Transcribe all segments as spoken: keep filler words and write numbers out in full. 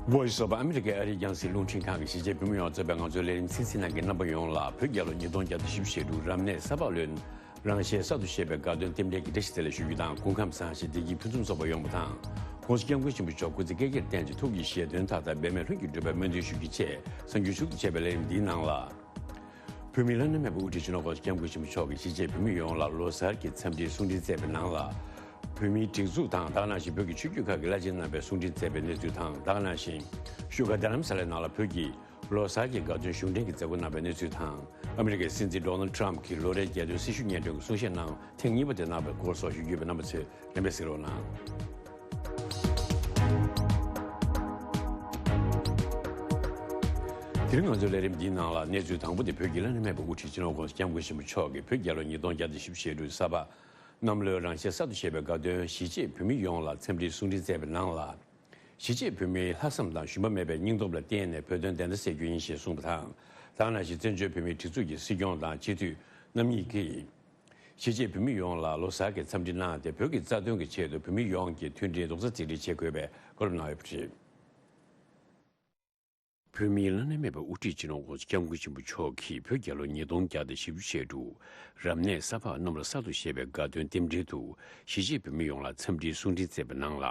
Voice of America ཨ་རིའི་རྒྱང་སྲིང་རླུང་འཕྲིན་ཁང་གི་གཞིས་བྱེས་བོད་མི་ཡོངས་གཙོས་པའི་ང་ཚོའི་ལས་རིམ་ཚན་རིག་ནང་གི་རྣམ་པ་ཡོངས་ལ་བོད་རྒྱལ་ལོ་ཉིས་སྟོང་བརྒྱ་དང་བཞི་བཅུ་ཞེ་དྲུག་རབ་གནས་གསར་པ་ལོའི་རང་བཞིན་གསར་དུ་བཞད་པའི་དགའ་སྟོན་རྟེན་འབྲེལ་གྱི་བཀྲ་ཤིས་བདེ་ལེགས་ཞུ་རྒྱུ་དང་། སྐུ་ཁམས་བཟང་ཞིང་བདེ་སྐྱིད་ཕུན་སུམ་ཚོགས་པ་ཡོང་བ་དང་། ༸གོང་ས་༸སྐྱབས་མགོན་ཆེན་པོ་མཆོག་སྐུ་ཚེ་བསྐལ་བརྒྱར་བརྟན་ཅིང་ཐུགས་ཀྱི་བཞེད་དོན་མཐའ་དག་འབད་མེད་ལྷུན་གྱིས་འགྲུབ་པའི་སྨོན་འདུན་ཞུ་རྒྱུ་བཅས་གསར་འགྱུར་ཞུ་གཏུག་བྱས་པའི་ལས་རིམ་འདིའི་ནང་ལ། བོད་མིའི་བླ་ན་མེད་པའི་དབུ་ཁྲིད་སྤྱི་ནོར་༸གོང་ས་༸སྐྱབས་མགོན་ཆེན་པོ་མཆོག་གིས་གཞིས་བྱེས་བོད་མི་ཡོངས་ལ་ལོ་གསར་གྱི་འཚམས་འདྲིའི་གསུང་འཕྲིན་བསྩལ་བའི་ནང་ལ། བོད་མིའི་སྒྲིག་འཛུགས་དང་དེ་ག་ནང་བཞིན་བོད་ཀྱི་ཆོས་བརྒྱུད་ཁག་གི་བླ་ཆེན་རྣམ་པས་གསུང་འཕྲིན་བསྩལ་བའི་གནས་ཚུལ་དང་། དེ་ག་ནང་བཞིན་བཞུགས་སྒར་རྡ་རམ་ས་ལའི་ནང་ལ་བོད་ཀྱི་ལོ་གསར་གྱི་དགའ་སྟོན་གཞུང་འབྲེལ་གྱི་མཛད་སྒོ་གནང་བའི་གནས་ཚུལ་དང་། ཨ་མི་རི་ཀའི་སྲིད་འཛིན་ཌོ་ནལ་ཌི་ཊརམ་ཕི་གྱིས་ལོ་རེའི་རྒྱལ་སྟོན་སྲི་ཞུ་སྙན་སྒྲོན་གྱི་གསུང་བཤད་གནང་ཐེངས་གཉིས་པ་དེ་གནང་བའི་སྐོར་སོགས་ཞུ་རྒྱུ་ཡོད་པས། རྣམ་པ་ཚོས་ལན་འབེབས་གཟིགས་རོགས་གནང་། དེ་རིང་ང་ཚོའི་ལས་རིམ་འདིའི་ནང་ལ་གནས་ཚུལ་དང་པོ་དེ་བོད་ཀྱི་བླ་ན་མེད་པའི་དབུ་ཁྲིད་སྤྱི་ནོར་༸གོང་ས་༸སྐྱབས་མགོན་ཆེན་པོ་མཆོག་གིས་བོད་རྒྱལ་ལོ་ཉིས་སྟོང་བརྒྱ་དང་བཞི་བཅུ་ཞེ་དྲུག་གསར་པ་གནམ་ལོའི་རང་བཞིན་གསར་དུ་བཞད་པའི་དགའ་སྟོན་གཞིས་བྱེས་བོད་མི་ཡོངས་ལ་འཚམས་འདྲིའི་གསུང་འཕྲིན་བསྩལ་བའི་ནང་ལ། གཞིས་བྱེས་བོད་མིའི་ལྷག་བསམ་དང་ཞུམ་པ་མེད་པའི་སྙིང་སྟོབས་ལ་བརྟེན་ནས་བོད་དོན་བདེན་མཐའ་གསལ་རྒྱུ་ཡིན་ཞེས་གསུངས་པ་དང་། དེ་ག་ནང་བཞིན་བཙན་བྱོལ་བོད་མིའི་སྒྲིག་འཛུགས་ཀྱི་སྲིད་སྐྱོང་དང་སྤྱི་འཐུས་རྣམ་གཉིས་ཀྱིས། གཞིས་བྱེས་བོད་མི་ཡོངས་ལ་ལོ་གསར་གྱི་འཚམས་འདྲི་གནང་སྟེ། བོད་ཀྱི་རྩ་དོན་གྱི་ཆེད་དུ་བོད་མི་ཡོངས་ཀྱི་མཐུན་སྒྲིལ་རྡོག་རྩ་གཅིག་སྒྲིལ་བྱེད་དགོས་པའི་བཀའ་སློབ་གནང་ཡོད་པ་རེད། བོད་མིའི་བླ་ན་མེད་པའི་དབུ་ཁྲིད་སྤྱི་ནོར་༸གོང་ས་༸སྐྱབས་མགོན་ཆེན་པོ་མཆོག་གིས་བོད་རྒྱལ་ལོ་ཉིས་སྟོང་བརྒྱ་དང་བཞི་བཅུ་ཞེ་དྲུག་རབ་གནས་གསར་པ་གནམ་ལོ་གསར་དུ་བཞད་པའི་དགའ་སྟོན་རྟེན་འབྲེལ་དུ། གཞིས་བྱེས་བོད་མི་ཡོངས་ལ་འཚམས་འདྲིའི་གསུང་འཕྲིན་བསྩལ་བའི་ནང་ལ།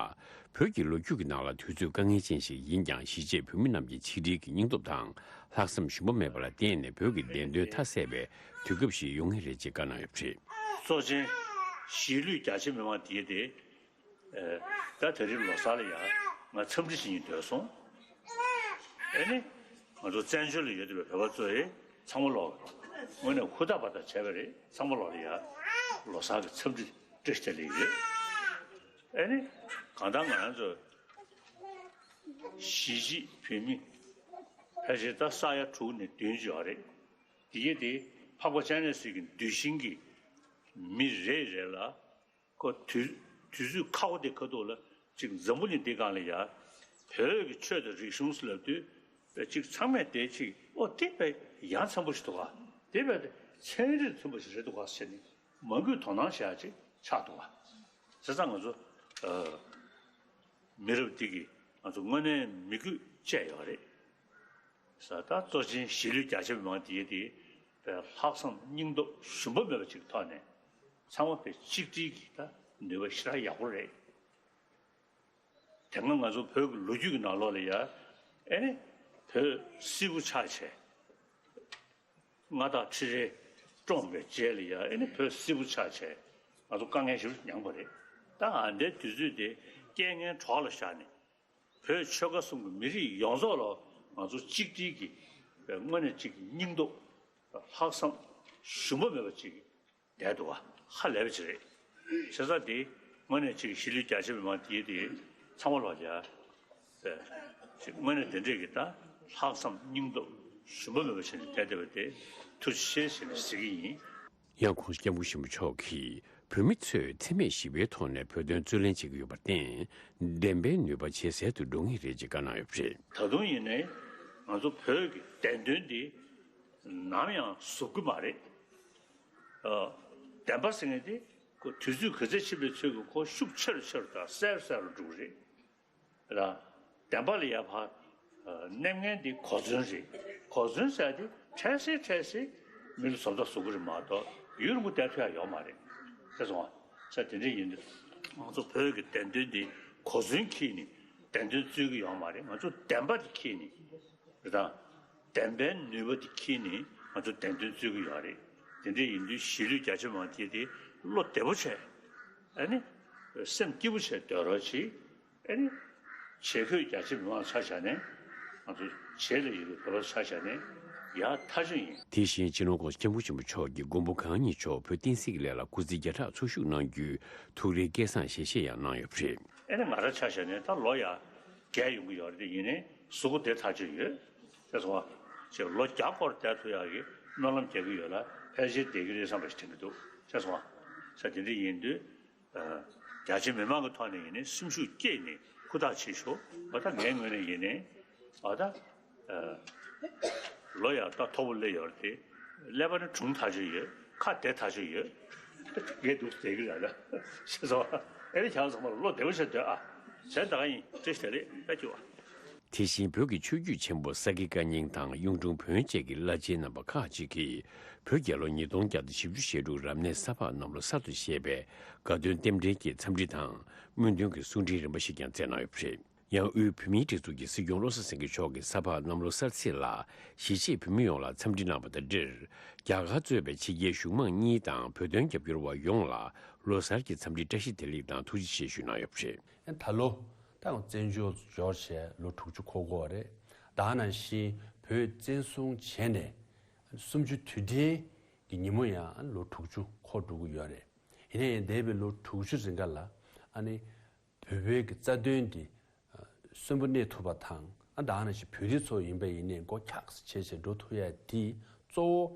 བོད་ཀྱི་ལོ་རྒྱུས་ཀྱི་ནང་ལ་དུས་ཚོད་དཀའ་ངལ་ཅན་ཞིག་ཡིན་ཀྱང་། གཞིས་བྱེས་བོད་མི་རྣམས་ཀྱི་ཆིག་སྒྲིལ་གྱི་སྙིང་སྟོབས་དང་ལྷག་བསམ་ཞུམ་པ་མེད་པ་ལ་བརྟེན་ནས། བོད་ཀྱི་བདེན་དོན་མཐའ་གསལ་བའི་དུས་སྐབས་ཤིག་ཡོང་ངེས་རེད་ཅེས་བཀའ་གནང་ཡོད་པ་རེད། གཙོ་ཆེན་གཞིས་ལུས་རྒྱ་ཆེ་མི་མང་དེ་དེ། ད་དེ་རིང་ལོ་གསར་ལ་ཡང་ང་འཚམས་འདྲི་ཞུ་སྙིང་འདོད་སོང་། ཨེ་ནི། ང་ཚོ་བཙན་བྱོལ་ལ་ཡོད་བསྡད་པའི་བོད་པ་ཚོ་ཡིས་ཚང་མ་ལོག་དངོས་གནས་ཧུར་ཐག་པ་ཐག་བྱས་པ་རེད། ཚང་མ་ལོག་ལ་ཡང་ལོ་གསར་གྱི་འཚམས་འདྲི་བཀྲ་ཤིས་བདེ་ལེགས་ཡོད། ཨེ་ནི། གང་ལྟར་ང་རང་ཚོ་གཞིས་བྱེས་བོད་མི་ཕལ་ཆེར་ད་ས་ཡ་དྲུག་ནས་བདུན་ཡོད་རེད། དེ་གས་དེ་འཕགས་པ་སྤྱན་རས་གཟིགས་ཀྱི་གདུལ་ཞིང་གི་མི་རེ་རེ་ལ། ཁོ་དུས་དུས་ཚོད་ཁག་པོ་དེ་ཁ་ཐུག་ལ་ཅིག་འཛམ་བུ་གླིང་འདི་སྒང་ལ་ཡ། བོད་ཀྱི་ཆོས་དང་རིག་གཞུང་ཟེར་ལབ་དུས། ཅིག་ཚང་མས་དེ་ཅིག་ཨོ་དེ་དཔེ་ཡ་མཚན་པོ་ཞིག་འདུག་ག་དེ་དཔེ་ཚན་རིག་མཐུན་པ་ཞིག་རེད་འདུག་ག་ཟེར་ནས་མང་པོས་དོ་སྣང་བྱེད་ཡ་ཅིག་ཆགས་འདུག་ག་བྱས་ཙང་ང་ཚོ་ཨ་མི་རབས་འདི་གིས་ང་ཚོ་དངོས་གནས་མི་རྒྱུད་བཅས་ཡོད་རེད། ས་ད་གཙོ་ཆེན་གཞིས་ལུས་རྒྱ་ཆེ་མི་མང་དེ་དེ་དཔེ་ལྷག་བསམ་སྙིང་སྟོབས་ཞུམ་པ་མེད་པ་ཅིག་ཐོག་ནས་ཚང་མ་དཔེ་གཅིག་སྒྲིལ་གྱི་ད་ནུས་པ་ཞེ་དྲག་ཡག་པོ་རེད། དེ་སྔ་ང་ཚོ་བོད་ཀྱི་ལོ་རྒྱུས་ཀྱི་ནང་ལོགས་ལ་ཡ། ཨེ་ནི། བོད་སིལ་བུ་ཆགས་བྱས། མངའ་བདག་ཁྲི་རལ་བཀྲོངས་པའི་རྗེས་ལ་ཡ། ཨེ་ནི། བོད་སིལ་བུ་ཆགས་བྱས། ང་ཚོ་དཀའ་ངལ་ཞེ་པོ་མྱངས་པ་རེད། ད་ཨ་འདྲའི་དུས་ཚོད་དེ་རྐྱེན་ངན་གྲོགས་ལ་བཞག་ནས། བོད་ཆོལ་ཁ་གསུམ་གྱི་མི་རིགས་ཡོངས་རྫོགས་ལ་ང་ཚོ་གཅིག་སྒྲིལ་གྱི་དངོས་གནས་གཅིག་སྙིང་སྟོབས་ལྷག་བསམ་ཞུམ་པ་མེད་པ་ཅིག་བསྡད་འདུག་བ། ཧ་ལས་པ་ཅིག་རེད། བྱས་ཙང་དེ་དངོས་གནས་ཅིག་གཞིས་ལུས་རྒྱ་ཆེ་མི་མང་དེ་དེ་ཚང་མ་ལོག་ཡ། ཅིག་དངོས་གནས་དེ་འདྲས་ཀྱི་ད་ལྷག་བསམ་སྙིང་སྟོབས་ཞུམ་པ་མེད་པ་བྱས་ནས་བསྡད་བསྡད་པ་དེ་ཐུགས་རྗེ་ཆེ་ཞེས་ནས་ཟེར་གྱི་ཡིན། ཡང་༸གོང་ས་༸སྐྱབས་མགོན་ཆེན་པོ་མཆོག་གིས། བོད་མི་ཚོས་འཚེ་མེད་ཞི་བའི་ཐོག་ནས་བོད་དོན་རྩོད་ལེན་བྱེད་ཀྱི་ཡོད་པར་བརྟེན། བདེན་པའི་ནུས་པ་ཇེ་གསལ་དུ་འགྲོ་ངེས་རེད་ཅེས་བཀའ་གནང་ཡོད་པ་རེད། ད་དུང་ཡིན་ནའི་ང་ཚོ་བོད་ཀྱི་བདེན་དོན་འདི་ནམ་ཡང་བཟོ་གི་མ་རེད། ཨ། བདེན་པ་ཟེར་མཁན་དེ་ཁོ་དུས་ཚོད་ག་ཚོད་ཕྱིན་པའི་ཚོད་ཀྱིས་ཁོ་ཤུགས་ཆེ་རུ་ཆེ་རུ་དང་གསལ་རུ་གསལ་རུ་འགྲོ་གི་རེད། ར། བདེན་པ་ལ་ཡ་ཕ། ཨ། གནས་ངན་འདི་གོ་མཚོན་རེད། གོ་མཚོན་ཟེར་དེ་འཕྲལ་སེལ་འཕྲལ་སེལ་མི་ལ་བཟོ་ལྟ་བཟོ་གི་རེད་མ་གཏོགས་ཡུན་རིང་པོ་བསྡད་ཐུབ་ཡ་ཡོད་མ་རེད། ཤེས་སོང་ང་། ས་དེ་འདྲ་ཡིན་དུས་ང་ཚོ་བོད་ཀྱི་བདེན་དོན་འདི་གོ་མཚོན་འཁྱེར་ནས་བདེན་དོན་རྩོད་ཀྱི་ཡོད་མ་རེད། ང་ཚོ་བདེན་པ་དེ་འཁྱེར་ནས་རེད་དང་། བདེན་པའི་ནུས་པ་དེ་འཁྱེར་ནས་ང་ཚོ་བདེན་དོན་རྩོད་ཀྱི་ཡོད་རེད། དེ་འདྲ་ཡིན་དུས་གཞིས་ལུས་རྒྱ་ཆེ་མང་དེ་དེ་བློ་བདེ་པོ་བྱས། ཨ་ནི། སེམས་སྐྱིད་པོ་བྱས་སྡོད་རོགས་གྱིས། ཨེ་ནི། བྱེད་ཁོས་རྒྱ་ཆེ་མི་མང་ཆ་བཞག་ནས། ང་ཚོ་བྱེད་ལ་ཡོད་པའི་བོད་པ་ཆ་བཞག་ནས་ཡག་ཐག་ཆོད་ཡིན། དེ་བཞིན་སྤྱི་ནོར་༸གོང་ས་༸སྐྱབས་མགོན་ཆེན་པོ་མཆོག་གིས་མགོན་པོ་གང་ཉིད་མཆོག་བོད་བསྟན་སྲིད་ཀྱི་ལས་ལ་སྐུ་ཚེ་བརྒྱ་ཕྲག་འཚོ་བཞུགས་གནང་རྒྱུའི་ཐུགས་རེ་སྐལ་བཟང་ཞལ་བཞེས་ཡང་གནང་ཡོད་པ་རེད། ཨེ་ནི་ང་རང་ཆ་བཞག་ནས་ད་ལོ་ཡ་བརྒྱད་ཡོང་གི་ཡོད་རེད་དེ། ཡིན་ནའི་གཟུགས་པོ་བདེ་ཐག་ཆོད་ཡོད། ཤེས་སོང་ང་། ཅེས་ལོ་བརྒྱ་སྐོར་བསྡད་ཐུབ་ཡག་གི་སྨོན་ལམ་རྒྱག་གི་ཡོད་ལ། ཕལ་ཆེར་བསྡད་ཀྱི་རེད་བསམ་པ་ཞིག་དྲན་གྱི་འདུག་ཤེས་སོང་ང་། ས་དེ་འདྲ་ཡིན་དུས། རྒྱ་ཆེ་མི་མང་གི་ཐོག་ནས་ཡིན་ནའི་སེམས་ཤུགས་བསྐྱེད་ནས་ཧུར་ཐག་བྱེད་ཤོག་འོ་ད་ངའི་ངོས་ནས་ཡིན་ནའི་འོ་ད་ལོ་ཡང་ད་མཐོ་པོ་སླེབས་ཡོད་རེད་དེ། ཀླད་པ་ནི་གྲུང་ཐག་ཆོད་ཡོད། ཁ་བདེ་ཐག་ཆོད་ཡོད། ངས་འདུག་བསྡད་ཀྱི་རེད་ལ། ཤེས་སོང་ཨ། ཨེ་རེད་ཁྱེད་རང་ཚང་མ་ལ་བློ་བདེ་པོ་བྱས་སྡོད་ཨ། གཞན་ད་ག་ཡིན། བཀྲ་ཤིས་བདེ་ལེགས། ད་ཁྱོད་ཨ། དེ་བཞིན་བོད་ཀྱི་ཆོས་བརྒྱུད་ཆེན་པོ་ས་དགེ་བཀའ་རྙིང་དང་གཡུང་དྲུང་བོན་བཅས་ཀྱི་བླ་ཆེན་རྣམ་པ་ཁག་ཅིག་གིས་བོད་རྒྱལ་ལོ་ཉིས་སྟོང་བརྒྱ་དང་བཞི་བཅུ་ཞེ་དྲུག་རབ་གནས་ས་ཕག་གནམ་ལོ་གསར་དུ་བཞད་པའི་དགའ་སྟོན་རྟེན་འབྲེལ་གྱི་འཚམས་འདྲི་དང་སྨོན་འདུན་གྱི་གསུང་འཕྲིན་རིམ་པ་ཞིག་ཀྱང་བསྩལ་གནང་ཡོད་པ་རེད། ཡང་དབུས་བོད་མིའི་སྒྲིག་འཛུགས་ཀྱི་སྲིད་སྐྱོང་བློ་བཟང་སེང་གེ་མཆོག་གིས་ས་ཕག་གནམ་ལོ་གསར་ཚེས་ལ་གཞིས་བྱེས་བོད་མི་ཡོངས་ལ་འཚམས་འདྲི་གནང་བ་དང་འབྲེལ། རྒྱ་གར་གཙོས་པའི་ཕྱི་རྒྱལ་གཞུང་མང་གཉིས་དང་བོད་དོན་རྒྱབ་སྐྱོར་བ་ཡོངས་ལ་ལོ་གསར་གྱི་འཚམས་འདྲི་བཀྲ་ཤིས་བདེ་ལེགས་དང་ཐུགས་རྗེ་ཆེ་ཞུས་གནང་ཡོད་པ་རེད། ད་ལོ་ད་ང་བཙན་བྱོལ་འབྱོར་བྱས་ལོ་དྲུག་ཅུ་འཁོར་གྱི་ཡོད་རེད། ད་ག་ནང་བཞིན་བོད་བཙན་བཟུང་བྱས་ནས་སུམ་ཅུ་དུས་དྲན་གྱི་ཉིན་མོ་ཡང་ལོ་དྲུག་ཅུ་འཁོར་འགྲོ་གི་ཡོད་རེད། ཡིན་ན་ཡང་འདས་པའི་ལོ་དྲུག་ཅུ་རིང་ག་ལ་ཨ་ནི་བོད་པའི་གི་རྩ་དོན་འདི་གསོན་པོ་གནས་ཐུབ་པ་དང་། ཨ་ད་ག་ནང་བཞིན་བོད་རིགས་ཚོ་ཡིན་པ་ཡིན་ནའི་མགོ་འཁྱགས་སེ་བྱས་བྱས་འགྲོ་ཐུབ་ཡ་འདི་གཙོ་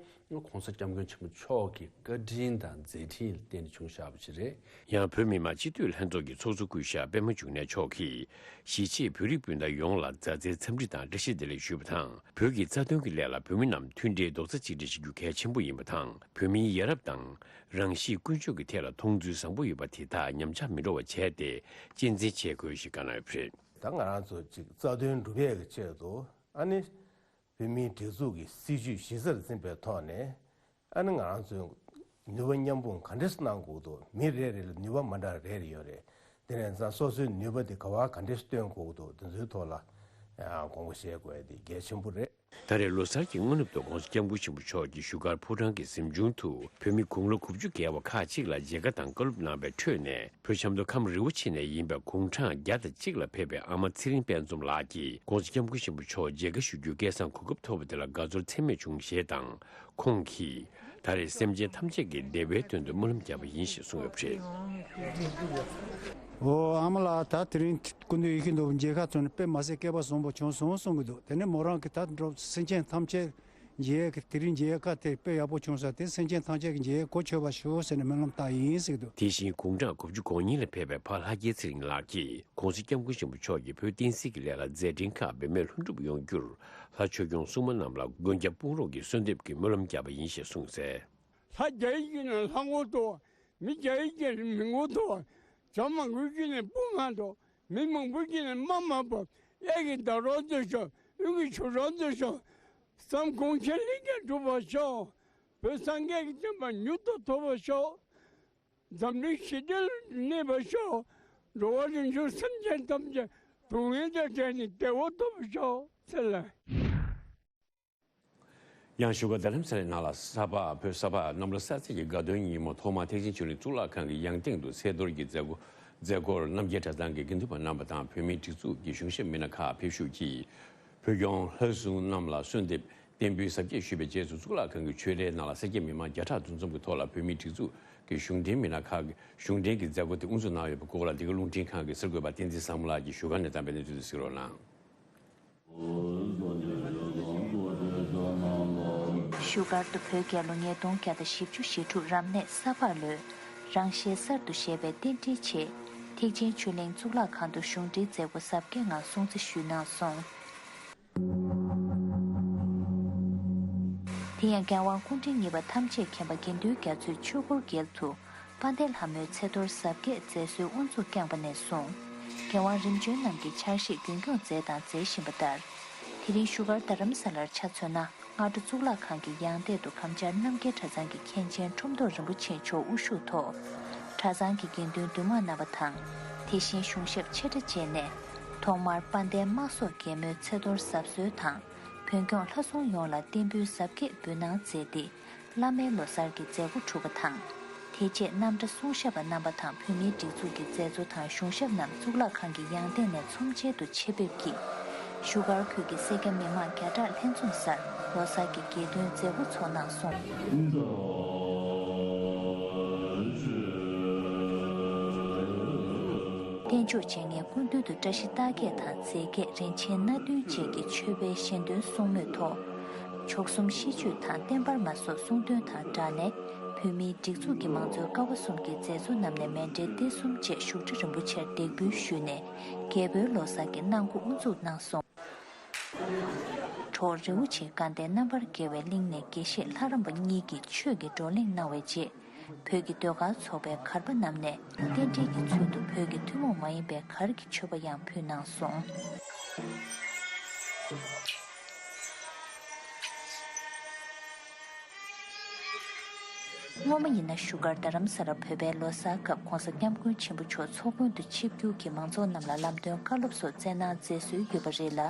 བོ་༸གོང་ས་༸སྐྱབས་མགོན་ཆེན་པོ་མཆོག་གི་བཀའ་དྲིན་དང་མཛད་འཕྲིན་ལ་བརྟེན་ནས་བྱུང་བཞག་པ་ཞིག་རེད། ཡང་བོད་མི་མང་སྤྱི་འཐུས་ལྷན་ཚོགས་ཀྱི་ཚོགས་གཙོ་སྐུ་ཞབས་པད་མ་འབྱུང་གནས་མཆོག་གིས་གཞིས་བྱེས་བོད་རིགས་སྤུན་ཟླ་ཡོངས་ལ་མཛའ་བརྩེའི་འཚམས་འདྲི་དང་བཀྲ་ཤིས་བདེ་ལེགས་ཞུས་པ་དང་། བོད་ཀྱི་རྩ་དོན་གྱི་ལས་ལ་བོད་མི་རྣམས་མཐུན་སྒྲིལ་རྡོག་རྩ་གཅིག་སྒྲིལ་བྱེད་རྒྱུ་གལ་ཆེན་པོ་ཡིན་པ་དང་། བོད་མིའི་ཡ་རབས་དང་རང་གཤིས་ཀུན་སྤྱོད་ཀྱི་ཐད་ལ་མཐོང་ཚུལ་བཟང་པོ་ཡོད་པ་དེ་དག་ཉམས་ཆག་མི་འགྲོ་བ་བྱས་ཏེ་གཅེས་འཛིན་བྱེད་དགོས་ཞེས་བཀའ་གནང་ཡོད་པ་རེད། ད་ང་རང་ཚོ་ཅིག་རྩ་དོན་སྒྲུབ་ཡས་ཀྱི་ཆེད་དུ་ཨ་ནི་བོད་མིའི་སྒྲིག་འཛུགས་ཀྱི་སྲིད་བྱུས་གཞི་རྩར་འཛིན་པའི་ཐོག་ནས་ཨ་ནི་ང་རང་ཚོས་ནུས་པ་མཉམ་སྤུངས་ག་འདྲས་གནང་དགོས་འདུག་མི་རེ་རེ་ལ་ནུས་པ་མ་འདྲ་རེ་རེ་ཡོད་རེད། དེ་ནས་ཙང་སོ་སོའི་ནུས་པ་དེ་ག་བ་ག་འདྲས་སྟོན་དགོས་འདུག་དེ་ཚོའི་ཐོག་ལ་དགོངས་པ་བཞེས་དགོས་ཡ་དེ་གལ་ཆེན་པོ་རེད། ད་རེས་ལོ་གསར་གྱི་སྔ་ནུབ་ཏུ་༸གོང་ས་༸སྐྱབས་མགོན་ཆེན་པོ་མཆོག་གི་བཞུགས་སྒར་ཕོ་བྲང་གི་གཟིམ་ཆུང་དུ་བོད་མི་དགུང་ལོ་དགུ་བཅུ་བརྒལ་བ་ཁག་ཅིག་ལ་མཇལ་ཁ་དང་བཀའ་སློབ་གནང་བའི་ཁྲོད་ནས། བོད་ཆབ་མདོ་ཁམས་རི་བོ་ཆེ་ནས་ཡིན་པའི་དགུང་གྲངས་བརྒྱ་དང་གཅིག་ལ་ཕེབས་པའི་ཨ་མ་ཚེ་རིང་དཔལ་འཛོམས་ལགས་ཀྱིས་༸གོང་ས་༸སྐྱབས་མགོན་ཆེན་པོ་མཆོག་མཇལ་ཁ་ཞུ་རྒྱུའི་སྐལ་བཟང་གོ་སྐབས་ཐོབ་པ་དེ་ལ་དགའ་ཚོར་ཚད་མེད་བྱུང་ཞེས་དང་། ཁོང་གིས་ད་རེས་སེམས་ཅན་ཐམས་ཅད་ཀྱི་བདེ་བའི་དོན་དུ་སྨོན་ལམ་བརྒྱབ་པ་ཡིན་ཞེས་གསུངས་ཡོད་པ་རེད། ཨོ་ཨ་མ་ལགས། ད་དེ་རིང་སྐུ་མདུན་ཡིད་བཞིན་ནོར་བུ་མཇལ་ཁ་ཐོབ་ནས་དཔེ་མ་སྲིད་སྐལ་པ་བཟང་པོ་བྱུང་སོང་གསུང་གི་འདུག་དེ་ནས་མོ་རང་གིས་ད་འགྲོ་སེམས་ཅན་ཐམས་ཅད་མཇལ་ཡས་ཀྱི་དེ་རིང་མཇལ་ཡས་ཁ་དེ་དཔེ་ཡག་པོ་བྱུང་ས་དེ་སེམས་ཅན་ཐམས་ཅད་ཀྱི་མཇལ་ཡས་གོ་ཆོད་པ་ཞུ་ཟེར་ནས་སྨོན་ལམ་བཏབ་ཡིན་ཟེར་གྱི་འདུག་དེ་བཞིན་དགུང་གྲངས་དགུ་བཅུ་གོ་གཉིས་ལ་ཕེབས་པའི་ཕ་ལྷ་རྒྱལ་ཚེ་རིང་ལགས་ཀྱིས་༸གོང་ས་༸སྐྱབས་མགོན་ཆེན་པོ་མཆོག་གིས་བོད་བསྟན་སྲིད་ཀྱི་ལས་ལ་མཛད་འཕྲིན་ཁག་འབད་མེད་ལྷུན་གྲུབ་ཡོང་རྒྱུར་ལྷ་ཆོས་སྐྱོང་སྲུང་མ་རྣམས་ལ་མགོན་སྐྱབས་དཔུང་རོགས་ཀྱི་གསོལ་འདེབས་ཀྱི་སྨོན་ལམ་བརྒྱབ་པ་ཡིན་ཞེས་གསུངས་གསལ། ལྷ་རྒྱལ་ཡིན་ན་ལྷ་མགོ་ཐོག་མི་རྒྱལ་ཡིན་ན་མི་མགོ་ཐོག་བྱ་མང་པོ་ཡིན་ན་སྤུ་མ་ཐོག་མི་མང་པོ་ཡིན་ན་རྨ་མ་ཕབ། གཡས་ཀྱི་ཟླ་རོགས་མཛོད་ཤོག་གཡོན་གྱི་ཆུ་རོགས་མཛོད་ཤོག་བསམ་དགོངས་ཆེན་ལྷུན་གྱིས་འགྲུབ་པར་ཤོག་བོད་སངས་རྒྱས་ཀྱི་བསྟན་པ་མྱུར་དུ་ཐོབ་པར་ཤོག་འཛམ་གླིང་ཞི་བདེར་གནས་པར་ཤོག་འགྲོ་བ་རིགས་དྲུག་སེམས་ཅན་ཐམས་ཅད་སྡུག་བསྔལ་དང་བྲལ་ནས་བདེ་བ་ཐོབ་པར་ཤོག་ཟེར་ལ། ཡང་བཞུགས་སྒར་རྡ་རམ་ས་ལའི་ནང་ལ་ས་ཕག་བོད་ས་ཕག་གནམ་ལོ་གསར་ཚེས་ཀྱི་དགའ་སྟོན་ཉིན་མོ་ཐོག་མར་ཐེག་ཆེན་ཆོས་གླིང་གཙུག་ལག་ཁང་གི་ཡང་སྟེང་དུ་ཚེས་གཏོར་གྱི་མཛད་སྒོ་མཛད་སྒོར་རྣམ་རྒྱལ་གྲྭ་ཚང་གི་དགེ་འདུན་པ་རྣམ་པ་དང་བོད་མིའི་སྒྲིག་འཛུགས་ཀྱི་གཞུང་ཞབས་མི་སྣ་ཁག་ཕེབས་ཞུགས་ཀྱིས་བོད་སྐྱོང་ལྷ་སྲུང་རྣམས་ལ་གསོལ་འདེབས་རྟེན་འབུལ་གཟབ་རྒྱས་ཞུས་པའི་རྗེས་སུ་གཙུག་ལག་ཁང་གི་ཆོས་གྲྭའི་ནང་ལ་སེར་སྐྱ་མི་མང་བརྒྱ་ཕྲག་འདུ་འཛོམས་ཀྱི་ཐོག་ལ་བོད་མིའི་སྒྲིག་འཛུགས་ཀྱི་གཞུང་འབྲེལ་མི་སྣ་ཁག་གིས་གཞུང་འབྲེལ་གྱི་མཛད་སྒོ་དེ་དབུ་འཛུགས་གནང་ཡོད་པའི་སྐོར་ལ་འདི་ག་རླུང་འཕྲིན་ཁང་གི་གསར་འགོད་པ་བསྟན་འཛིན་བཟང་མོ་ལགས་ཀྱིས་བཞུགས་སྒར་ནས་བཏང་བའི་གནས་ཚུལ་དེ་གཟིགས་རོགས་གནང་། བཞུགས་སྒར་དུ་བོད་རྒྱལ་ལོ་ཉིས་སྟོང་བརྒྱ་དང་བཞི་བཅུ་ཞེ་དྲུག་རབ་གནས་ས་ཕག་ལོའི་རང་བཞིན་གསར་དུ་བཞད་པའི་རྟེན་འབྲེལ་ཆེད། ཐེག་ཆེན་ཆོས་གླིང་གཙུག་ལག་ཁང་དུ་གཞུང་འབྲེལ་མཛད་སྒོ་གཟབ་རྒྱས་ངང་སྲུང་བརྩི་ཞུས་གནང་སོང་། དེ་ཡང་རྒྱལ་དབང་སྐུ་ཕྲེང་གཉིས་པ་ཐམས་ཅད་མཁྱེན་པ་དགེ་འདུན་རྒྱ་མཚོས་ཆོས་འཁོར་རྒྱལ་དུ་དཔལ་ལྡན་ལྷ་མོའི་ཚེ་གཏོར་གཟབ་རྒྱས་མཛད་སྲོལ་དབུ་འཛུགས་བསྐྱངས་པ་ནས་བཟུང་། རྒྱལ་དབང་རིམ་བྱོན་རྣམས་ཀྱི་ཕྱག་བཞེས་རྒྱུན་འཁྱོངས་མཛད་དང་མཛད་བཞིན་པ་ལྟར། དེ་རིང་བཞུགས་སྒར་རྡ་རམ་ས་ལར་ཆ་མཚོན་ན། སྔ་དྲོ་གཙུག་ལག་ཁང་གི་ཡང་སྟེང་དུ་གམ་བཅར་རྣམ་རྒྱལ་གྲྭ་ཚང་གི་མཁན་ཆེན་ཁྲོམ་ཐོག་རིན་པོ་ཆེ་མཆོག་དབུ་བཞུགས་ཐོག་གྲྭ་ཚང་གི་དགེ་འདུན་འདུས་མང་རྣམ་པ་དང་། དེ་བཞིན་གཞུང་ཞབས་ཆེ་ཕྲ་བཅས་ནས། ཐོག་མར་དཔལ་ལྡན་དམག་ཟོར་རྒྱལ་མོའི་ཚེ་གཏོར་གཟབ་གསོལ་དང་། བོད་སྐྱོང་ལྷ་སྲུང་ཡོངས་ལ་རྟེན་འབུལ་གཟབ་རྒྱས་འབུལ་གནང་མཛད་དེ། བླ་མའི་ལོ་གསར་གྱི་མཛད་སྒོ་གྲུབ་པ་དང་། དེ་རྗེས་རྣམ་གྲྭ་སྲུང་ཞབས་པ་རྣམ་པ་དང་བོད་མིའི་སྒྲིག་འཛུགས་ཀྱི་མཛད་གཙོ་དང་གཞུང་ཞབས་རྣམས་གཙུག་ལག་ཁང་གི་ཡང་སྟེང་ནས་ཚོམས་ཆེན་དུ་ཆེད་ཕེབས་ཀྱིས། བཞུགས་སྒར་ཁུལ་གྱི་སེར་སྐྱ་མི་མང་བརྒྱ་ཕྲག་ལྷན་འཛོམས་སར་ལོ་གསར་གྱི་དགེ་འདུན་མཛད་སྒོ་ཚོགས་གནང་སོང་། རྟེན་མཆོག་བྱེད་མཁན་སྐུ་མདུན་དུ་བཀྲ་ཤིས་རྟགས་བརྒྱད་དང་རྫས་བརྒྱད་རིན་ཆེན་སྣ་བདུན་བཅས་ཀྱི་མཆོད་པའི་ཞལ་འདོན་གསུང་མོས་ཐོག་མཆོག་གསུམ་ཤིས་བརྗོད་དང་བརྟེན་པར་མ་སོགས་གསུང་འདོན་དང་སྦྲགས་ནས། བོད་མིའི་སྒྲིག་འཛུགས་ཀྱི་མང་གཙོའི་ཀ་བ་གསུམ་གྱི་མཛད་གཙོ་རྣམས་ནས་མཎྜལ་ལྟེ་གསུམ་བཅས་བཞུགས་ཁྲི་རིན་པོ་ཆེར་འདེགས་འབུལ་ཞུས་ནས། རྒྱལ་པོའི་ལོ་གསར་གྱི་གནང་སྒོ་དབུ་འཛུགས་གནང་སོང་། གྲོགས་རི་བོ་ཆེའི་དགའ་ལྡན་རྣམ་པར་རྒྱལ་བའི་གླིང་ནས་དགེ་བཤེས་ལྷ་རམས་པ་གཉིས་ཀྱིས་ཆོས་ཀྱི་བགྲོ་གླེང་གནང་བའི་རྗེས། བོད་ཀྱི་ཟློས་གར་ཚོགས་པའི་གར་པ་རྣམས་ནས་རྟེན་འབྲེལ་གྱི་ཚུལ་དུ་བོད་ཀྱི་ཐུན་མོང་མ་ཡིན་པའི་གར་གྱི་མཆོད་པ་ཡང་ཕུལ་གནང་སོང་། སྔོན་མ་ཡིན་ན་བཞུགས་སྒར་རྡ་རམ་ས་ལར་བོད་པའི་ལོ་གསར་སྐབས་༧གོང་ས་༧སྐྱབས་མགོན་ཆེན་པོ་མཆོག་ཚོགས་དཔོན་དུ་ཆིབས་བསྒྱུར་གྱིས་མང་ཚོགས་རྣམས་ལ་ལམ་སྟོན་བཀའ་སློབ་སོགས་སྩལ་གནང་མཛད་སྲོལ་ཡོད་པ་རེད་ལ།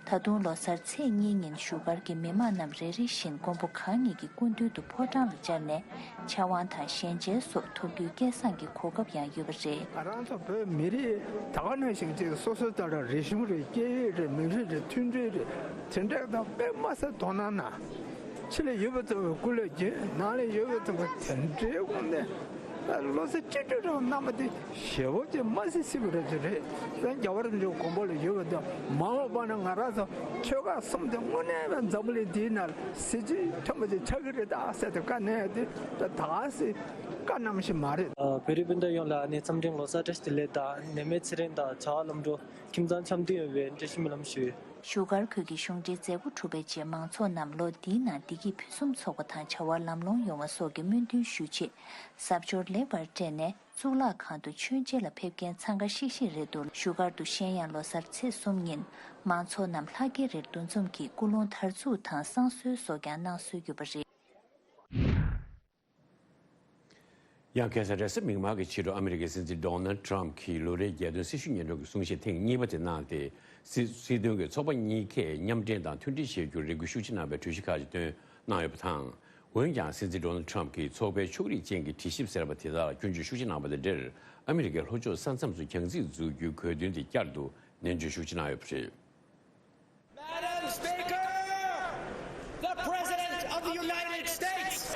ད་དུང་ལོ་གསར་ཚེས་གཉིས་ཉིན་བཞུགས་སྒར་གྱི་མི་མང་རྣམས་རེ་རེ་བཞིན་མགོན་པོ་གང་ཉིད་ཀྱི་སྐུ་མདུན་དུ་ཕོ་བྲང་ལ་བཅར་ནས་ཕྱག་དབང་དང་ཞལ་མཇལ་སོགས་ཐུགས་རྒྱུད་སྐལ་བཟང་གི་གོ་སྐབས་ཡང་ཡོད་པ་རེད། ང་རང་ཚོ་བོད་མི་རིགས་ད་ག་ནང་བཞིན་གཅིག་སོ་སོའི་ལྟར་རིག་གཞུང་རེད། སྐད་ཡིག་རེད། མི་རིགས་རེད། མཐུན་སྒྲིལ་རེད། དེ་འདྲ་དང་དཔེ་མ་སྲིད་དོ་སྣང་གནང་། ཕྱི་ལ་ཡོད་པ་ཚོ་སྐུ་ལས་བརྒྱུད། ནང་ལ་ཡོད་པ་ཚོ་དེ་འདྲའི་དབང་ནས་ལོ་གསར་སྤྱི་འཐུས་རང་གནང་བ་དེ་ཞེ་པོ་ཅིག་མ་སྲིད་སྲིད་པ་རེད་ཅིག་རེད། སེམས་རྒྱལ་བ་རིན་པོ་ཆེའི་དགོངས་པ་ལ་ཡོད་པ་དང་མ་འོངས་པ་ན་ང་རང་ཚོ་ཆོལ་ཁ་གསུམ་དེ་དངོས་གནས་པའི་འཛམ་བུ་གླིང་འདིའི་ནང་གཟི་བརྗིད་ཕྲ་མོ་ཅིག་ཆགས་ཀྱི་རེད་ད་ཟེར་ཏེ་བཀའ་གནང་ཡ་དེ་ད་ག་སེ་བཀའ་གནང་ཞིག་མ་རེད། བོད་རིགས་སྤུན་ཟླ་ཡོངས་ལ་ཨ་ནེ་འཚམས་འཕྲིན་ལོ་གསར་བཀྲ་ཤིས་བདེ་ལེགས་དང་ནད་མེད་ཚེ་རིང་དང་བྱ་བ་ལམ་འགྲོ། ཁྱིམ་ཚང་འཆམ་མཐུན་ཡོང་བའི་བཀྲ་ཤིས་སྨོན་ལམ་ཞུ། བཞུགས་སྒར་ཁུལ་གྱི་གཞུང་འབྲེལ་མཛད་སྒོ་གྲུབ་པའི་རྗེས་མང་ཚོགས་རྣམས་ལོ་འདིའི་ནང་བདེ་སྐྱིད་ཕུན་སུམ་ཚོགས་པ་དང་བྱ་བ་ལམ་ལྷོང་ཡོང་བ་སོགས་ཀྱི་སྨོན་འདུན་ཞུ་ཆེད་གཟབ་མཆོར་ལེགས་པར་སྤྲས་ནས་གཙུག་ལག་ཁང་དུ་མཆོད་མཇལ་ལ་ཕེབས་མཁན་འཚང་ཁ་ཤིག་ཤིག་རེད་འདུག་བཞུགས་སྒར་དུ་གཞན་ཡང་ལོ་གསར་ཚེས་གསུམ་ཉིན་མང་ཚོགས་རྣམས་ལྷ་སྐལ་རིར་འདུ་འཛོམས་ཀྱིས་སྐུ་རླུང་དར་འཛུགས་དང་བསང་གསོལ་སོགས་ཀྱང་གནང་སྲོལ་ཡོད་པ་རེད། ཡང་ཁ་སང་རེས་གཟའ་མིག་དམར་གྱི་ཕྱི་དྲོ་ཨ་མི་རི་ཀའི་སྲིད་འཛིན་ཌོ་ནལ་ཊམ་གྱིས་ལོ་རེའི་རྒྱལ་དོན་སྲི་ཞུ་སྙན་སྒྲོན་གྱི་གསུང་བཤད་ཐེངས་གཉིས་པ་དེ་གནང་སྟེ། སྲིད་སྲིད་དོན་གྱི་ཚོགས་པ་གཉིས་ཀས་མཉམ་འབྲེལ་དང་མཐུན་སྒྲིལ་བྱེད་རྒྱུར་རེ་སྐུལ་ཤུགས་ཆེ་གནང་བའི་གྲོས་གཞི་ཁག་ཅིག་བཏོན་གནང་ཡོད་པ་དང་། འོན་ཀྱང་སྲིད་འཛིན་ཌོ་ནལ་ཊམ་གྱིས་ཚོགས་པའི་ཕྱོགས་རིས་ཅན་གྱི་དྲི་ཞིབ་ཟེར་བ་དེ་དག་ལ་སྐྱོན་བརྗོད་ཤུགས་ཆེ་གནང་བ་དང་འབྲེལ། ཨ་མི་རི་ཀའི་ལྷོ་ཕྱོགས་ས་མཚམས་སུ་གྱང་རྩིག་འཛུགས་རྒྱུའི་དགོས་འདུན་དེ་བསྐྱར་དུ་ནན་བརྗོད་ཤུགས་ཆེ་གནང་ཡོད་པ་རེད། Madam Speaker, the President of the United States.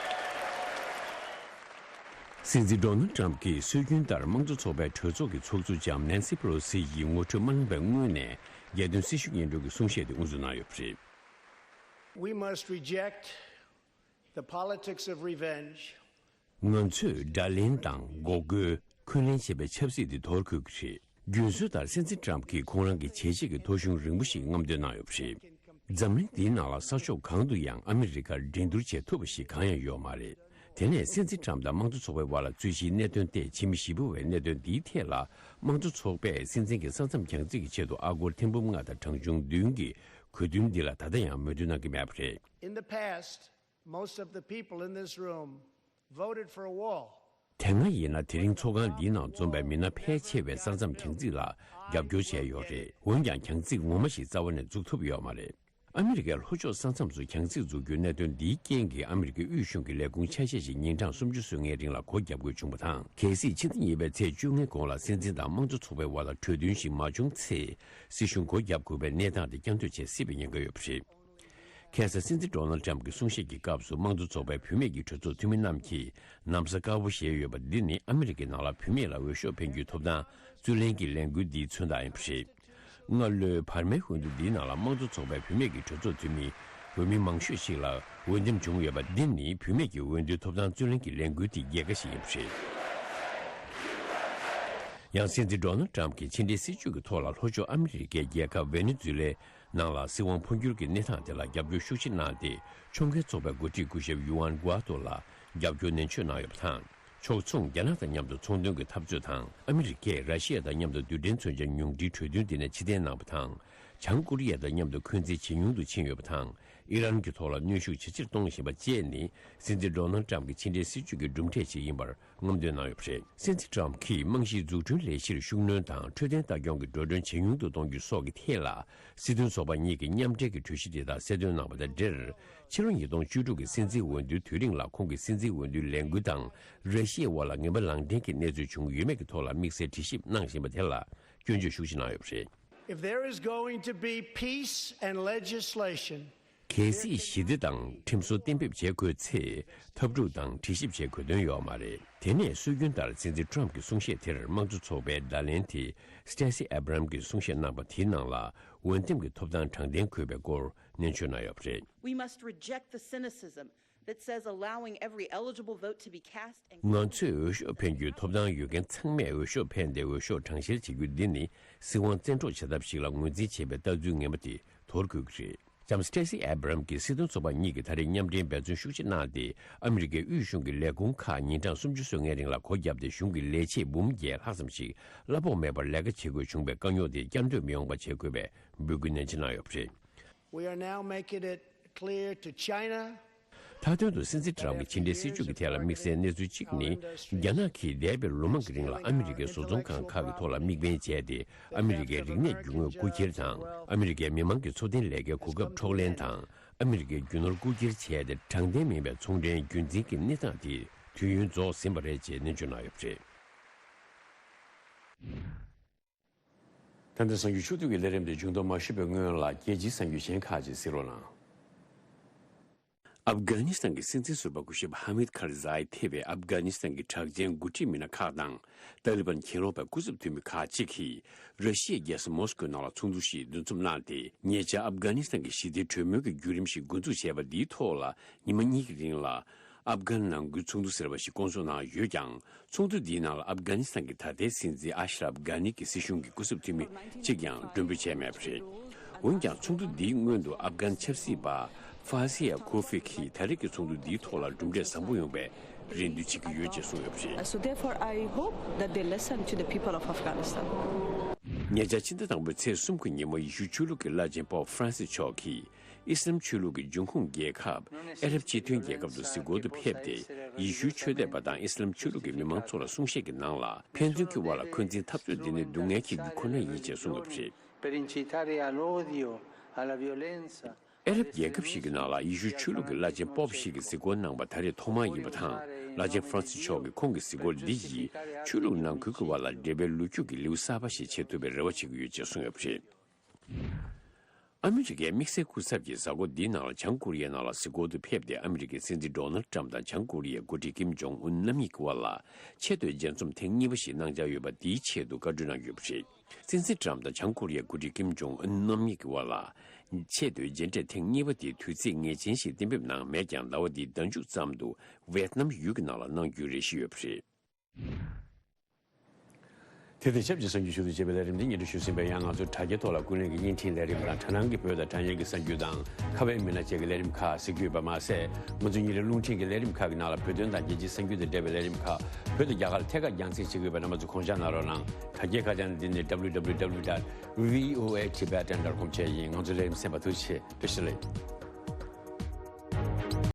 སྲིད་འཛིན་ཌོ་ནལ་ཊམ་གྱིས་སྲོལ་རྒྱུན་ལྟར་དམངས་གཙོ་ཚོགས་པའི་གྲོས་ཚོགས་ཀྱི་ཚོགས་གཙོ་ལྕམ་ནན་སི་པེ་ལོ་སི་ཡིས་ངོ་སྤྲོད་མ་གནང་བའི་སྔོན་ནས་རྒྱལ་དོན་སྲི་ཞུ་སྙན་སྒྲོན་གྱི་གསུང་བཤད་དེ་དབུ་འཛུགས་གནང་ཡོད་པ་རེད། We must reject the politics of revenge. ང་ཚོས་དགྲ་ལན་དང་འགོག་རྒོལ། འཁོན་ལན་བྱེད་པའི་ཆབ་སྲིད་འདི་དོར་དགོས་ཀྱི་རེད། རྒྱུན་སྲོལ་ལྟར་སྲིད་འཛིན་ཊམ་གྱིས་ཁོང་རང་གི་བྱས་རྗེས་ཀྱི་ཐོ་གཞུང་རིང་པོ་ཞིག་རྔམ་སྟོན་གནང་ཡོད་པ་རེད། འཛམ་གླིང་འདིའི་ནང་ལ་ས་ཕྱོགས་གང་དུ་ཡང་ཨ་མི་རི་ཀར་འགྲན་བསྡུར་བྱེད་ཐུབ་པ་ཞིག་གང་ཡང་ཡོད་མ་རེད། དེ་ནས་སྲིད་འཛིན་ཊམ་དང་དམངས་གཙོ་ཚོགས་པའི་བར་ལ་རྩོད་གཞིའི་གནད་དོན་ཏེ་ཕྱི་མི་བཞི་པོ་བའི་གནད་དོན་འདིའི་ཐད་ལ་དམངས་གཙོ་ཚོགས་པས་སྲིད་འཛིན་གྱི་ས་མཚམས་གྱང་རྩིག་གི་ཆེད་དུ་ཨ་སྒོར་ཐེར་འབུམ་ལྔ་དང་གྲངས་ཆུང་བདུན་གྱི་གོ་དོན་འདི་ལ་ད་ལྟ་ཡང་མོས་མཐུན་གནང་གི་མེད་པ་རེད། In the past, most of the people in this room voted for a wall. དེ་སྔ་ཡིན་ན་དེ་རིང་ཚོགས་ཁང་འདིའི་ནང་འཛོམས་པའི་མི་སྣ་ཕལ་ཆེ་བས་ས་མཚམས་གྱང་རྩིག་ལ་རྒྱབ་སྐྱོར་བྱས་ཡོད་རེད། འོན་ཀྱང་གྱང་རྩིག་ངོ་མ་ཞིག་རྩ་བ་ནས་འཛུགས་ཐུབ་ཡོད་མ་རེད། ཨ་མི་རི་ཀའི་ལྷོ་ཕྱོགས་ས་མཚམས་སུ་གྱང་རྩིག་འཛུགས་རྒྱུའི་གནད་དོན་འདིའི་རྐྱེན་གྱིས་ཨ་མི་རི་ཀའི་དབུས་གཞུང་གི་ལས་ཁུངས་ཆ་ཤས་ཤིག་ཉིན་གྲངས་སུམ་ཅུ་སོ་ལྔའི་རིང་ལ་སྒོ་བརྒྱབ་དགོས་བྱུང་བ་དང་། གལ་སྲིད་ཕྱི་ཟླ་གཉིས་པའི་ཚེས་བཅོ་ལྔའི་གོང་ལ་སྲིད་འཛིན་དང་དམངས་གཙོ་ཚོགས་པའི་བར་ལ་གྲོས་མཐུན་ཞིག་མ་བྱུང་ཚེ། སྲིད་གཞུང་སྒོ་བརྒྱབ་དགོས་པའི་གནས་སྟངས་དེ་བསྐྱར་ཟློས་བྱེད་སྲིད་པའི་ཉེན་ཁ་ཡོད་པ་རེད། ཁ་སང་སྲིད་འཛིན་ཌོ་ནལ་ཊམ་གྱི་གསུང་བཤད་ཀྱི་སྐབས་སུ་དམངས་གཙོ་ཚོགས་པའི་བུད་མེད་ཀྱི་གྲོས་ཚོགས་འཐུས་མི་རྣམས་ཀྱིས་ན་བཟའ་དཀར་པོ་བཞེས་ཡོད་པ་འདི་ནི་ཨ་མི་རི་ཀའི་ནང་ལ་བུད་མེད་ལ་འོས་ཤོག་འཕེན་རྒྱུའི་ཐོབ་ཐང་རྩོད་ལེན་གྱི་ལས་འགུལ་འདིའི་མཚོན་རྟགས་ཡིན་པ་རེད། སྔ་ལོའི་བར་མའི་འོས་བསྡུ་འདིའི་ནང་ལ་དམངས་གཙོ་ཚོགས་པའི་བུད་མེད་ཀྱི་གྲོས་ཚོགས་འཐུས་མི་བོད་མི་མང་ཤོས་ཤིག་ལ་འོས་འདེམས་བྱུང་ཡོད་པ་འདི་ནི་བུད་མེད་ཀྱི་འོས་བསྡུའི་ཐོབ་ཐང་རྩོད་ལེན་གྱི་ལས་འགུལ་འདི་རྒྱལ་ཁ་ཞིག་ཡིན་པ་རེད། ཡང་སྲིད་འཛིན་ཌོ་ནལ་ཊམ་གྱིས་ཕྱི་འབྲེལ་སྲིད་ཇུས་ཀྱི་ཐོག་ལ་ལྷོ་ཕྱོགས་ཨ་མི་རི་ཀའི་རྒྱལ་ཁབ་ཝེ་ནེ་ཛུ་ལའི་ནང་ལ་སྲིད་དབང་འཕོ་འགྱུར་གྱི་གནས་སྟངས་དེ་ལ་རྒྱབ་སྐྱོར་ཤུགས་ཆེ་གནང་སྟེ། ཕྱོགས་འགལ་ཚོགས་པའི་འགོ་ཁྲིད་སྐུ་ཞབས་ཡུ་ཨན་གུ་ཨ་ཏོ་ལ་རྒྱབ་སྐྱོར་ནན་བརྗོད་གནང་ཡོད་པ་དང་། ཕྱོགས་མཚུངས་རྒྱ་ནག་དང་མཉམ་དུ་ཚོང་དོན་གྱི་འཐབ་རྩོད་དང་ཨ་མི་རི་ཀས་ར་ཤི་ཡ་དང་མཉམ་དུ་རྡུལ་ཕྲན་མཚོན་ཆ་ཉུང་འཕྲིའི་གྲོས་མཐུན་དེ་ནས་ཕྱིར་འཐེན་གནང་བ་དང་། བྱང་ཀོ་རི་ཡ་དང་མཉམ་དུ་འཁོན་འཛིན་ཇེ་ཉུང་དུ་ཕྱིན་ཡོད་པ་དང་། ཨི་རན་གྱི་ཐོག་ལ་གནོན་ཤུགས་ཇེ་ཆེར་གཏོང་བཞིན་པ་བཅས་ནི་སྲིད་འཛིན་ཌོ་ནལ་ཊམ་གྱི་ཕྱི་འབྲེལ་སྲིད་ཇུས་ཀྱི་གྲུབ་འབྲས་ཤིག་ཡིན་པར་རྔམ་སྟོན་གནང་ཡོད་པ་རེད། སྲིད་འཛིན་ཊམ་གྱིས་རྨང་གཞིའི་འཛུགས་སྐྲུན་ལས་གཞིར་ཤུགས་སྣོན་དང་འཕྲོད་བསྟེན་ལྟ་སྐྱོང་གི་འགྲོ་གྲོན་ཇེ་ཉུང་དུ་གཏོང་རྒྱུ་སོགས་ཀྱི་ཐད་ལ། སྲིད་དོན་ཚོགས་པ་གཉིས་ཀྱིས་མཉམ་འབྲེལ་གྱི་གྲོས་གཞི་དེ་དག་གསལ་སྟོན་གནང་བ་དང་འབྲེལ། ཕྱི་ལོ་ཉིས་སྟོང་བཅུ་དྲུག་གི་སྲིད་འཛིན་འོས་བསྡུའི་དུས་རིང་ལ་ཁོང་གི་སྲིད་འཛིན་འོས་བསྡུའི་ལས་འགུལ་དང་། ར་ཤི་ཡའི་དབར་ལ་ངན་པ་ལངས་དྲན་གྱི་གནས་ཚུལ་བྱུང་ཡོད་མེད་ཀྱི་ཐོག་ལ་དམིགས་བསལ་དྲི་ཞིབ་གནང་བཞིན་པ་དེ་ལ་སྐྱོན་བརྗོད་ཤུགས་ཆེ་གནང་ཡོད་པ་རེད། If there is going to be peace and legislation, གལ་སྲིད་ཞི་བདེ་དང་ཁྲིམས་བཟོ་གཏན་འབེབས་བྱེད་དགོས་ཚེ། འཐབ་འཁྲུག་དང་དྲི་ཞིབ་བྱེད་དགོས་དོན་ཡོད་མ་རེད། དེ་ནས་སྲོལ་རྒྱུན་ལྟར་སྲིད་འཛིན་ཊམ་གྱི་གསུང་བཤད་དེར་དམངས་གཙོ་ཚོགས་པའི་བརྡ་ལན་དེ་སི་ཊེ་སི་ཨེ་བྷི་རམ་གྱིས་གསུང་བཤད་གནང་པ་དེའི་ནང་ལ་འོས་འདེམས་ཀྱི་ཐོབ་ཐང་དྲང་བདེན་དགོས་པའི་སྐོར་ནན་བརྗོད་གནང་ཡོད་པ་རེད། We must reject the cynicism that says allowing every eligible vote to be cast and ང་ཚོས་འོས་ཤོག་འཕེན་རྒྱུའི་ཐོབ་ཐང་ཡོད་མཁན་ཚང་མས་འོས་ཤོག་འཕེན་ཏེ་འོས་ཤོག་གྲངས་བཤེར་བྱེད་རྒྱུ་འདི་ནི་སྲིད་དབང་བཙན་འཕྲོག་བྱེད་ཐབས་ཤིག་ལ་ངོས་འཛིན་བྱེད་པའི་ལྟ་ཚུལ་ངན་པ་དེ་དོར་དགོས་ཀྱི་རེད། ལྕམ་སི་ཊེ་སི་ཨེ་བྷི་རམ་གྱིས་སྲིད་དོན་ཚོགས་པ་གཉིས་ཀྱིས་ད་རེས་མཉམ་འབྲེལ་འབད་བརྩོན་ཤུགས་ཆེ་གནང་སྟེ། ཨ་མི་རི་ཀའི་དབུས་གཞུང་གི་ལས་ཁུངས་ཁག་ཉིན་གྲངས་སུམ་ཅུ་སོ་ལྔའི་རིང་ལ་སྒོ་བརྒྱབ་སྟེ། གཞུང་གི་ལས་བྱེད་འབུམ་བརྒྱད་ལྷག་ཙམ་ཞིག་གླ་ཕོགས་མེད་པར་ལས་ཀ་བྱེད་དགོས་བྱུང་བའི་དཀའ་རྙོག་དེ་བསྐྱར་ཟློས་མི་ཡོང་བ་བྱེད་དགོས་པའི་འབོད་སྐུལ་ནན་ཆེ་གནང་ཡོད་པ་རེད། We are now making it clear to China. མཐའ་དོན་དུ་སྲིད་འཛིན་ཊམ་གྱི་ཕྱི་འབྲེལ་སྲིད་ཇུས་ཀྱི་ཐད་ལ་དམིགས་བསལ་གནས་ཚུལ་གཅིག་ནི། རྒྱ་ནག་གིས་འདས་པའི་ལོ་མང་གི་རིང་ལ་ཨ་མི་རི་ཀའི་བཟོ་ཚོང་ཁང་ཁག་གི་ཐོག་ལ་དམིགས་འབེན་བྱས་ཏེ། ཨ་མི་རི་ཀའི་རིག་གནས་རྒྱུ་དངོས་རྐུ་འཁྱེར་དང་། ཨ་མི་རི་ཀའི་མི་མང་གི་འཚོ་རྟེན་ལས་ཀའི་གོ་སྐབས་འཕྲོག་ལེན་དང་། ཨ་མི་རི་ཀའི་རྒྱུ་ནོར་རྐུ་འཁྱེར་བྱས་ཏེ། དྲང་བདེན་མིན་པའི་ཚོང་འབྲེལ་རྒྱུན་འཛིན་གྱི་གནས་སྟངས་དེ་དུས་ཡུན་རྫོགས་ཟིན་པ་རེད་ཅེས་སྣོན་བརྗོད་གནང་ཡོད་པ་རེད། ད་ལྟ་གསར་འགྱུར་ཕྱོགས་བསྡུས་ཀྱི་ལས་རིམ་དེ་མཇུག་སྡོམ་མ་ཞུས་པའི་སྔོན་ལ། རྒྱལ་སྤྱིའི་གསར་འགྱུར་གཞན་ཁག་ཅིག་གཟིགས་རོགས་གནང་། ཨབ་གྷ་ནི་སི་ཐན་གྱི་སྲིད་འཛིན་ཟུར་པ་སྐུ་ཞབས་ཧ་མིད་ཁར་ཛའི་ཐེ་བའི་ཨབ་གྷ་ནི་སི་ཐན་གྱི་གྲགས་ཅན་འགོ་ཁྲིད་མི་སྣ་ཁག་དང་། ཏཱ་ལི་བན་གྱེན་ལོག་པའི་སྐུ་ཚབ་འཐུས་མི་ཁག་ཅིག་གིས། ར་ཤི་ཡའི་རྒྱལ་ས་མོ་སི་ཀོའི་ནང་ལ་ཚོགས་འདུ་ཞིག་འདུ་འཛོམས་གནང་སྟེ། ཉེ་ཆར་ཨབ་གྷ་ནི་སི་ཐན་གྱི་ཞི་བདེའི་གྲོས་མོལ་གྱི་བརྒྱུད་རིམ་ཞིག་འགོ་འཛུགས་བྱས་པ་འདིའི་ཐོག་ལ། ཉི་མ་གཉིས་ཀྱི་རིང་ལ། ཨབ་གྷན་ནང་ཁུལ་ཚོགས་འདུ་ཟེར་བ་ཞིག་བསྐོང་ཚོགས་གནང་ཡོད་ཀྱང་། ཚོགས་འདུ་འདིའི་ནང་ལ་ཨབ་གྷ་ནི་སི་ཐན་གྱི་ད་ལྟའི་སྲིད་འཛིན་ཨ་ཤ་རབ་གྷ་ནི་གྱི་སྲིད་གཞུང་གི་སྐུ་ཚབ་འཐུས་མི་གཅིག་ཀྱང་མགྲོན་འབོད་བྱས་མེད་པ་རེད། འོན་ཀྱང་། ཚོགས་འདུ་འདིའི་སྔོན་དུ་ཨབ་གྷན་ཆབ་སྲིད་པ་ཧྥ་ཟི་ཡ་ཁོ་ཧྥི་གིས་ད་རེས་ཀྱི་ཚོགས་འདུ་འདིའི་ཐོག་ལ་གྲུབ་འབྲས་བཟང་པོ་ཡོང་བའི་རེ་འདུན་བྱེད་ཀྱི་ཡོད་ཅེས་གསུངས་ཡོད་པ་རེད། So therefore, I hope that they listen to the people of Afghanistan. ཉེ་ཆར་ཕྱི་ཟླ་དང་པོའི་ཚེས་གསུམ་གྱི་ཉིན་མོ། ཡེ་ཤུ་ཆོས་ལུགས་ཀྱི་བླ་ཆེན་པོབ་ཧྥ་རན་སི་མཆོག་གིས། ཨི་སི་ལམ་ཆོས་ལུགས་ཀྱི་འབྱུང་ཁུངས་རྒྱལ་ཁབ་ཨ་རབ་སྤྱི་མཐུན་རྒྱལ་ཁབ་ཏུ་གཟིགས་སྐོར་དུ་ཕེབས་ཏེ། ཡེ་ཤུའི་ཆོས་དད་པ་དང་ཨི་སི་ལམ་ཆོས་ལུགས་ཀྱི་མི་མང་ཚོ་ལ་གསུང་བཤད་ཀྱི་ནང་ལ། ཕན་ཚུན་གྱི་དབར་ལ་འཁོན་འཛིན་འཐབ་རྩོད་འདི་ནི་སྡུག་བསྔལ་ཁྱེར་རྒྱུ་ཁོ་ན་ཡིན་ཅེས་གསུངས་ཡོད་པ་རེད། Per incitare all'odio, alla violenza. ཨ་རབ་རྒྱལ་ཁབ་ཞིག་གི་ནང་ལ་ཡེ་ཤུ་ཆོས་ལུགས་ཀྱི་བླ་ཆེན་པོབ་ཞིག་གིས་གཟིགས་སྐོར་གནང་བ་ད་རེས་ཐོག་མ་ཡིན་པ་དང་། བླ་ཆེན་ཧྥ་རན་སི་མཆོག་གིས་ཁོང་གི་གཟིགས་སྐོར་འདི་ཡིས་ཆོས་ལུགས་ནང་ཁུལ་གྱི་དབར་ལ་འབྲེལ་བའི་ལོ་རྒྱུས་ཀྱི་ལེའུ་གསར་པ་ཞིག་ཕྱེ་ཐུབ་པའི་རེ་བ་བྱེད་ཀྱི་ཡོད་ཅེས་གསུངས་ཡོད་པ་རེད། ཨ་མི་རི་ཀའི་དམིགས་བསལ་སྐུ་ཚབ་ཀྱིས་གཟའ་འཁོར་འདིའི་ནང་ལ་བྱང་ཀོ་རི་ཡའི་ནང་ལ་གཟིགས་སྐོར་དུ་ཕེབས་ཏེ། ཨ་མི་རི་ཀའི་སྲིད་འཛིན་ཌོ་ནལ་ཊམ་དང་བྱང་ཀོ་རི་ཡའི་འགོ་ཁྲིད་ཀིམ་ཇོང་ཨུན་རྣམ་གཉིས་ཀྱི་དབར་ལ་ཆེས་མཐོའི་མཇལ་འཛོམས་ཐེངས་གཉིས་པ་ཞིག་གནང་འཆར་ཡོད་པ། འདིའི་ཆེད་དུ་བཀའ་འཁྲོལ་གནང་ཡོད་པ་རེད། སྲིད་འཛིན་ཊམ་དང་བྱང་ཀོ་རི་ཡའི་འགོ་ཁྲིད་ཀིམ་ཇོང་ཨུན་རྣམ་གཉིས་ཀྱི་དབར་ལ། ཆེས་མཐོའི་མཇལ་འཕྲད་ཐེངས་གཉིས་པ་དེའི་དུས་ཚིགས་ངེས་ཅན་ཞིག་གཏན་འབེབས་གནང་མེད་ཀྱང་། ཟླ་བ་འདིའི་ཟླ་མཇུག་ཙམ་དུ་ཝེ་ཏི་ནམ་ཡུལ་གྱི་ནང་ལ་གནང་རྒྱུའི་རེ་ཞུ་ཡོད་པ་རེད། དེ་དང་ཆབས་ཅིག་གསར་འགྱུར་ཕྱོགས་བསྡུས་ཅེས་པའི་ལས་རིམ་འདི་སྙན་སྒྲོན་ཞུས་ཟིན་པས། ཡང་ང་ཚོའི་དྲ་རྒྱའི་ཐོག་ལ་ཀུན་གླེང་གི་བརྙན་འཕྲིན་ལས་རིམ་དང་། དྲ་སྣང་གི་བོད་དང་དྲ་བརྙན་གྱི་གསར་འགྱུར་དང་། ཁ་པའི་མི་སྣ་བཅས་ཀྱི་ལས་རིམ་ཁག་གཟིགས་རྒྱུ་ཡོད་པ་མ་ཟད། ང་ཚོའི་ཉིན་རེའི་རླུང་འཕྲིན་གྱི་ལས་རིམ་ཁག་གི་ནང་ལ་བོད་དོན་དང་རྒྱལ་སྤྱིའི་གསར་འགྱུར་དང་འབྲེལ་བའི་ལས་རིམ་ཁག་བོད་དང་རྒྱ་གར་ཐད་ཀར་རྒྱང་སྲིང་བྱེད་ཀྱི་ཡོད་པས། རྣམ་པ་ཚོས་དགོངས་འཇགས་གནང་རོགས་གནང་། དྲ་རྒྱའི་ཁ་བྱང་འདི་ནི་www dot voatibetan dot com བཅས་ཡིན། ང་ཚོའི་ལས་རིམ་གསན་པར་ཐུགས་རྗེ་ཆེ། བཀྲ་ཤིས་བདེ་ལེགས།